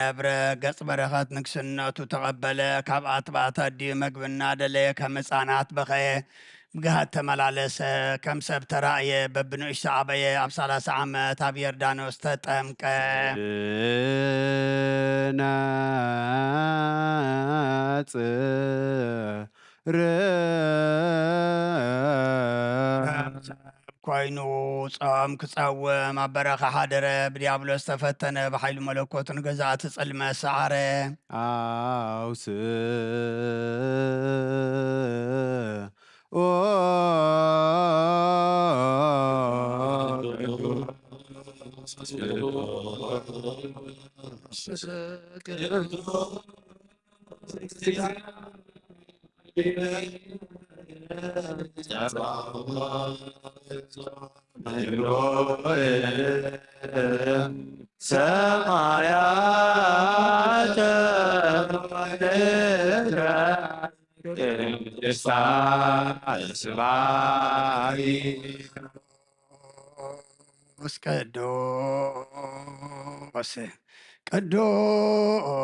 ነበረ። ገጽ በረኸት ንግስነቱ ተቐበለ። ካብ ኣትባእት ኣዲኡ መግቢ እናደለየ ከም ህጻናት በኸየ። ብግሃድ ተመላለሰ። ከም ሰብ ተራእየ። በብንኡሽ ዝዓበየ ኣብ ሰላሳ ዓመት ኣብ ዮርዳኖስ ተጠምቀ። ነጽር ሰብ ኮይኑ ጾም ክጸውም ኣብ በረኻ ሓደረ። ብዲያብሎስ ተፈተነ። ብሓይሉ መለኮቱ ንገዛእቲ ጽልመት ሰዓረ። ኣውስኦ ሰማያተ ወምድረ ቅድስታ እስማዒ ቅዱስ ቅዱስ ቅዱስ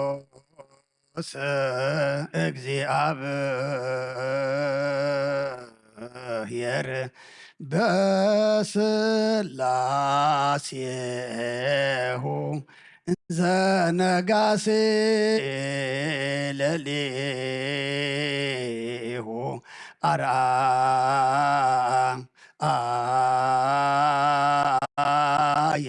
እግዚኣብሔር በስላሴሁ ዘነጋሲ ለሊሁ ኣርኣየ